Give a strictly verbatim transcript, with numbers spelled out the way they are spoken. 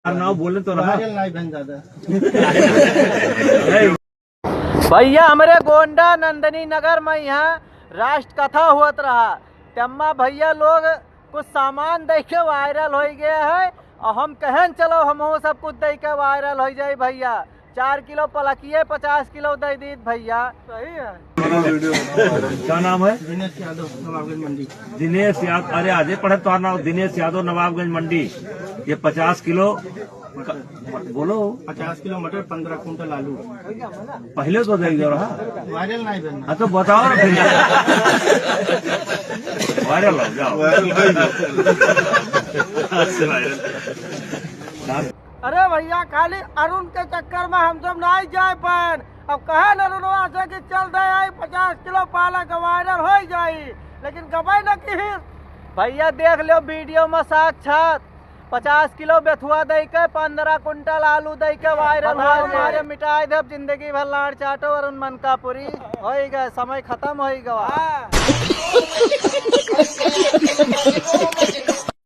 यार, नाव बोले तो रहा। वायरल नहीं बन ज्यादा। नहीं। भैया, हमरे गोंडा नंदिनी नगर में यहाँ राष्ट्र कथा होत रहा। तेम्मा भैया लोग कुछ सामान दे के वायरल होइ गए है, और हम कहन चलो हमहू सब कुछ दे के वायरल होइ जाई भैया। चार किलो पलकिए पचास किलो दे दीत भैया। सही है। क्या नाम है? दिनेश यादव, नवाबगंज मंडी। दिनेश यादव, अरे आजे पढ़े तो नाम, दिनेश यादव, नवाबगंज मंडी। ये पचास किलो क-, बोलो। पचास किलो मटर, पन्द्रह कुंटल आलू। पहले तो दे दो रहा। वायरल नहीं बनना। हाँ, तो बताओ ना फिर। वायरल हो जाओ। वायरल नहीं हो। अरे भैया, खाली अरुण के चक्कर में हम सब नहीं जाए पाएन। अब कहे न अरुणवा से कि चल दे आई पचास किलो पालक, वायरल हो जाई, लेकिन गबे न किहिस। भैया, देख लो वीडियो में साक्षात, पचास किलो बेथुआ दे के, पन्द्रह कुंटल आलू दे के वायरल हुआ। हमारे मिटाई देब, जिंदगी भर लाड़ चाटो अरुण मनकापुरी। होई गए, समय खत्म होई गवा। हाँ।